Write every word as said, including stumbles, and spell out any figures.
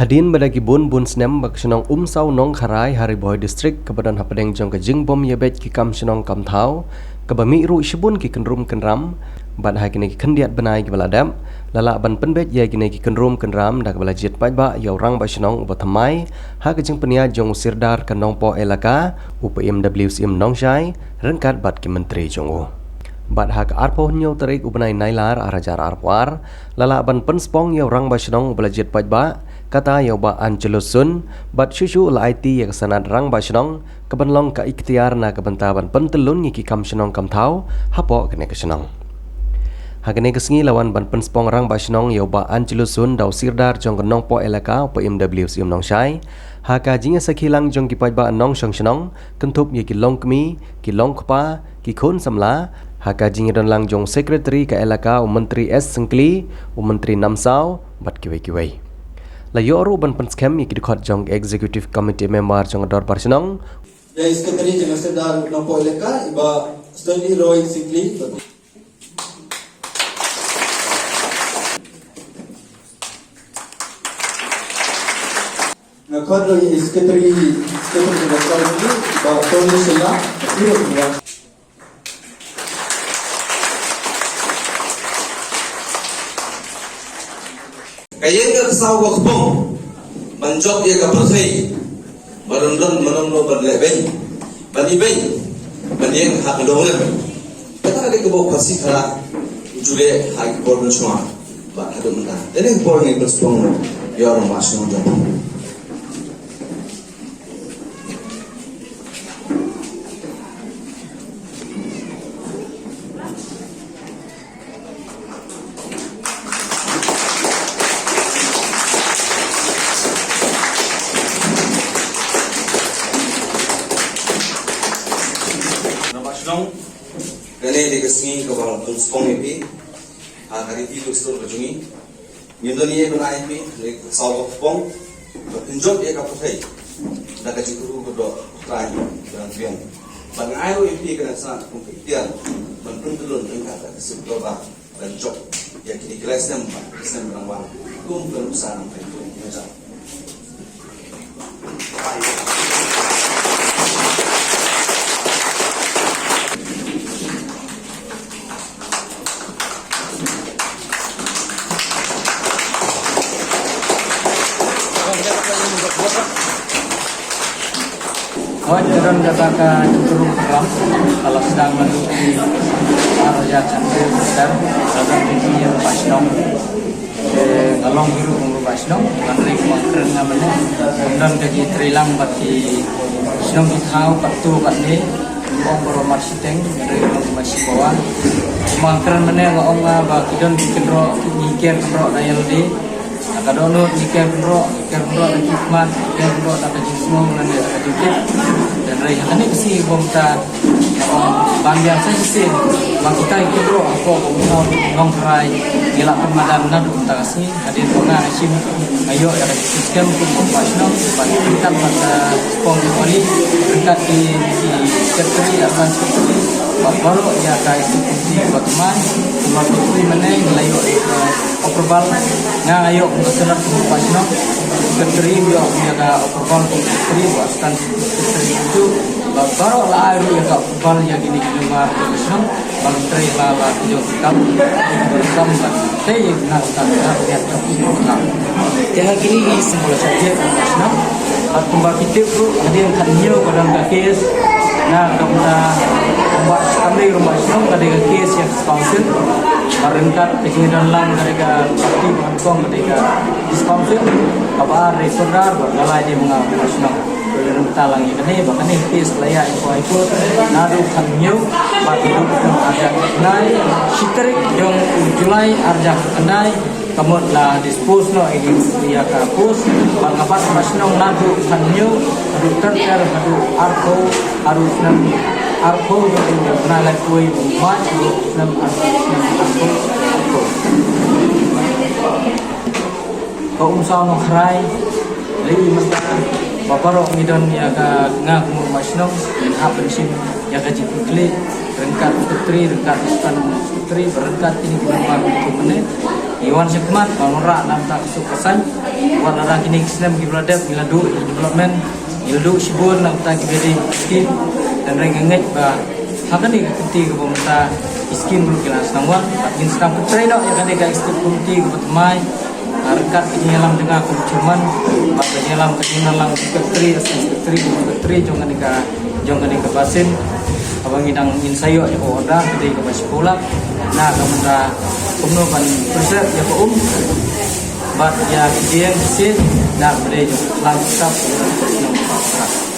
Hadien ba da ki bun bun snem ba ka shnong Umsaw Nongkharai ha Ri Bhoi District kaba don hapdeng jong ka jingbym ïabeit ki kam shnong kam thaw, kaba mih ruh shibun ki kynrum kynram, bad ha kine ki khyndiat bnai kiba la dep, la lah ban pynbeit ïa kine ki kynrum kynram da kaba la jied paidbah ïa u rangbah shnong uba thymmai ha ka jingpynïaid jong u sirdar ka Nongpoh Elaka, u P M W Syiem Nongshai, ryngkat bad ki myntri jong u. Bad ha ka arphew hynñiew tarik u bnai Nailar ar hajar arphew ar, la lah ban pynspong ïa u rangbah shnong uba la jied paidbah, kata ïa u Bah Angelus Sun, bad shuh shuh la aiti ïa ka sanad rangbah shnong, kaban long ka iktiar na ka bynta ban pyntyllun ïa ki kam shnong kam thaw hapoh kane ka shnong. Ha kane ka sngi la wan ban pynspong rangbah shnong ïa u Bah Angelus Sun da u sirdar jong ka Nongpoh Elaka, u P M W Syiem Nongshai, ha ka jingïasakhi lang jong ki paidbah nongshong shnong, kynthup ïa ki longkmie, ki longkpa, ki khun samla, ha ka jingïadon lang jong u Secretary ka Elaka, u Myntri S Syngkli, u Myntri Namsaw, bad kiwei kiwei. La ïoh ruh ban pynskhem ïa ki dkhot jong Executive Committee Member jong ka Dorbar Shnong. Ïa i Secretary jong ka Sirdar Nongpoh Elaka, i Bah Stanley Roy Syngkli. Nga khot ruh ïa i Secretary, Secretary jong ka Dorbar Shnong, i Bah Tony Shylla. Ka ïeng ka ksaw ka kpong ban jop ïa ka pyrthei, ban ym don, ban ym don ban leh beiñ, ban ibeiñ, ban ïeng ha ka dong lem. Kata ka dei ka bok Khasi Khara, u ju leh ha ki por mynshuwa bad haduh mynta. Te ne ka por ngi pynspong ïa u rangbah shnong jong. Rangbah shnong, kane dei ka sngi kaba pynspong ïa phi ha ka riti dustur ka jong ngi. Ngim don ei ei ban ai ïa phi, ne ka ksaw ka kpong, ba phin jop ïa ka pyrthei da ka jingkyrkhu kyrdoh, khlaiñ, bad biang. Bad nga ai ruh ïa phi kane ka sanad kum ka iktiar ban pyntyllun ryngkat ka seng dorbar ban jop ïa kine ki lai snem bad ki snem ban wan kum ka nuksa nongpynïaid jong. Hooid, ka don kata ka jingkyrkhu kyrdoh, ka la sdang naduh ki ar hajar khathynriew, ka don ki rangbah shnong. Te nga long hi ruh kum rangbah shnong, hynrei kumba kren nga mynne, ym don ka jingtreilang bad ki shnong ki thaw katto katne, ym ong baroh marshiteng, hynrei ym ong marshi pawa. Kumba kren mynne nga ong nga ba ki don ki kynroh, ki ker kynroh da ïa lade. Ka dohnud ngi ker kynroh, ker kynroh da ki khmat, ker kynroh da ka jingsngew lane da ka jingtip. Hynrei ha kane ka sngi bym ta ban biang sa shisien ba kita ki kynroh hapoh ka Umsaw Nongkharai ngi la pynmadan naduh mynta ka sngi. Hadien ba nga shim nga ïoh ïa ka jingsngewsih kum u rangbah shnong, bad ryngkat bad ka spong jong u ri, ryngkat ki, ki secretary, urban secretary, bad baroh ïa ka executive committee ba thymmai, kumba ki mynne ngi la ïoh ïa ka approval. Nga nga ïoh kum ka Senate kum u rangbah shnong, secretary ïoh ïa ka approval kum secretary, bad assistant secretary tu. Bad baroh la ai ruh ïa ka approval ïa kine ki member ka shnong. Ban trei ba la ki jong ki kam, ki jong ki kam ba tei na ka kam ka biang jong ki jong ki kam. Te ha kine ki symbol subject ka shnong. Bad kumba ki tip ruh hadien khathynñiew ka don ka case na ka bynta kumba kam dei rangbah shnong ka dei ka case ïa ka council. Bad ryngkat ka jingdon lang ka dei ka party ba nyngkong ka dei ka council. Kaba ar dei Sirdar bad ka lai dei ma nga rangbah shnong. Te lada mynta lang ïa kane ba kane ka case la ïaid hapoh High Court naduh khathynñiew bad haduh khathynñiew arhajar khatkhyndai, shi tarik jong u July arhajar khatkhyndai, ka mut la dispose noh ïa ka case bad nga bat rangbah shnong naduh khathynñiew haduh ter ter haduh arphew, haduh snem arphew jong u bnai laiphew wei u March haduh snem arphew, snem arphew arphew. Ka Umsaw Nongkharai, lei mynta ba baroh ngi don ïa ka, nga kum u rangbah shnong, ngin hap ban shim ïa ka jingkitkhlieh ryngkat secretary, ryngkat assistant secretary, ryngkat kine ki member ki mynne. Ngi wan shaphrang ban wanrah na bynta ka suk ka saiñ. Wat la da kine ki snem kiba la dep ngi la duh development, ngi la duh shibun na bynta ki bad ki skim. Hynrei nga ngeit ba ha kane ka kynti kaba mynta ki skim ruh ki la sdang wan. Bad ngin sdang pyntrei noh ïa kane ka executive committee kaba thymmai, ha ryngkat ka jingïalam jong nga kum u chairman, bad ka jingïalam ka jingïalam secretary, assistant secretary, secretary jong kane ka jong kane ka basin. Haba ngi dang, ngin sa ïoh ïa ka order ka dei kaba shiphew lak na ka bynta kumno ban preserve ïa ka um bad ïa ka jingïaseng na ka bynta jong ka lang ka sap.